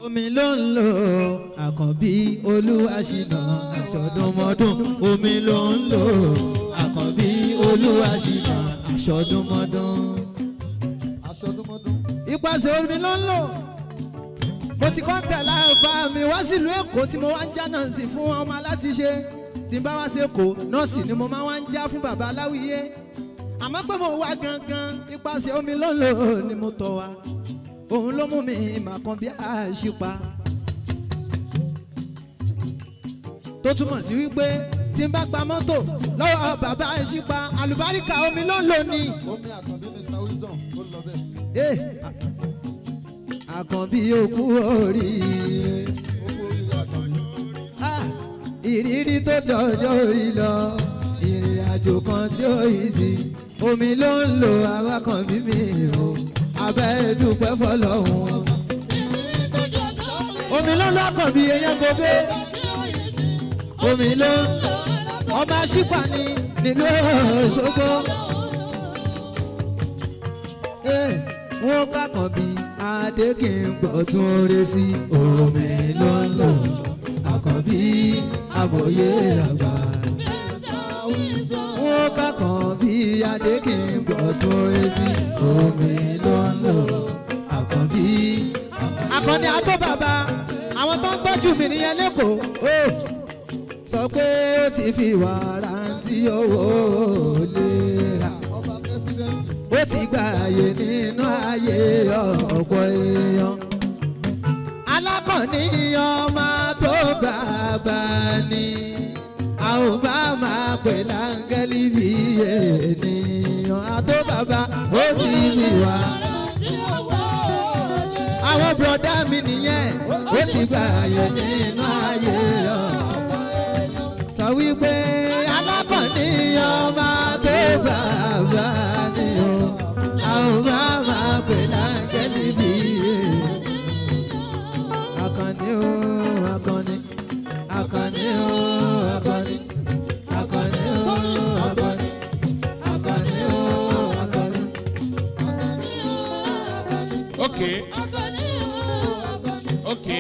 Omi ló ń lò, Àkànbí Olúwaṣínà aṣọdúnmọ́dún. Omi ló ń lò, Àkànbí Olúwaṣínà aṣọdúnmọ́dún. Aṣọdúnmọ́dún. Ipasẹ̀ omi ló ń lò, mo ti kọ́ ń tẹ̀lé àfa mi wá sílùú Èkó tí mo wá ń já nọ́ọ̀sì fún ọmọ alátiṣe. Tí n bá wá sí Èkó, nọ́ọ̀sì ni mo máa wá ń já fún bàbá aláwìyé. Àmọ́ pé mo wá gangan, ipasẹ̀ omi ló ń lò ni mo tọ̀ wá. Òun ló mú mi màkàn bí àṣìpa, tó túmọ̀ sí wípé tí n bá gba mọ́tò lọ́wọ́ bàbá àṣìpa, àlùbáríkà omi ló ń lò ní. Omi Àkànbí, Mr Wisdom, ó lọ bẹ́ẹ̀. Eh, Àkànbí, òkú oríire. Ó kú oríire, Àkànbí. Ah, ìrírí tó dọjọ́ orí lọ, ìrìn àjò kan tí ó yìí sí, omi ló ń lo arákànbí mi o, abẹ́ dúpẹ́ fọlọ́hún. Omi ló ń lo Àkànbí, èèyàn gòbé. Omi ló ń ọmọ aṣípa ni nílùú Òṣogbo. Eh, wọ́n kàkànbí adé kì í gbọ́ tún oore sí. Omi ló ń lò, Àkànbí amòye àgbà. Wọ́n kàkànbí adé kì í gbọ́ tún oore sí. Omi ló ń lò, Àkànbí. Àkànní àtọ́ bàbá àwọn tó ń tọ́jú mi nìyẹn lẹ́kọ̀ọ́. Ó sọ pé ó ti fi wàrà tí owó lè rà. Ọba pẹ́sidẹ́ǹtì. Ó ti gba àyè nínú ayé ọ̀pọ̀ èèyàn. Alákànní ọmọ tó bàbá ni a ò bá máa pè láńgẹ́lì bí ènìyàn. Àtó bàbá ó ti fi wá. Àwọn bùrọ̀dá mi nìyẹn. Ó ti gba àyè nínú ayé ọ̀pọ̀ èèyàn. Sọ wípé alákànní ọmọ tó bàbá ni o, a ò bá máa pè láńgẹ́lì bí Àkànní o, Àkànní, Àkànní o, Àkànní, Àkànní o, Àkànní, Àkànní o, Àkànní. Okay. Okay.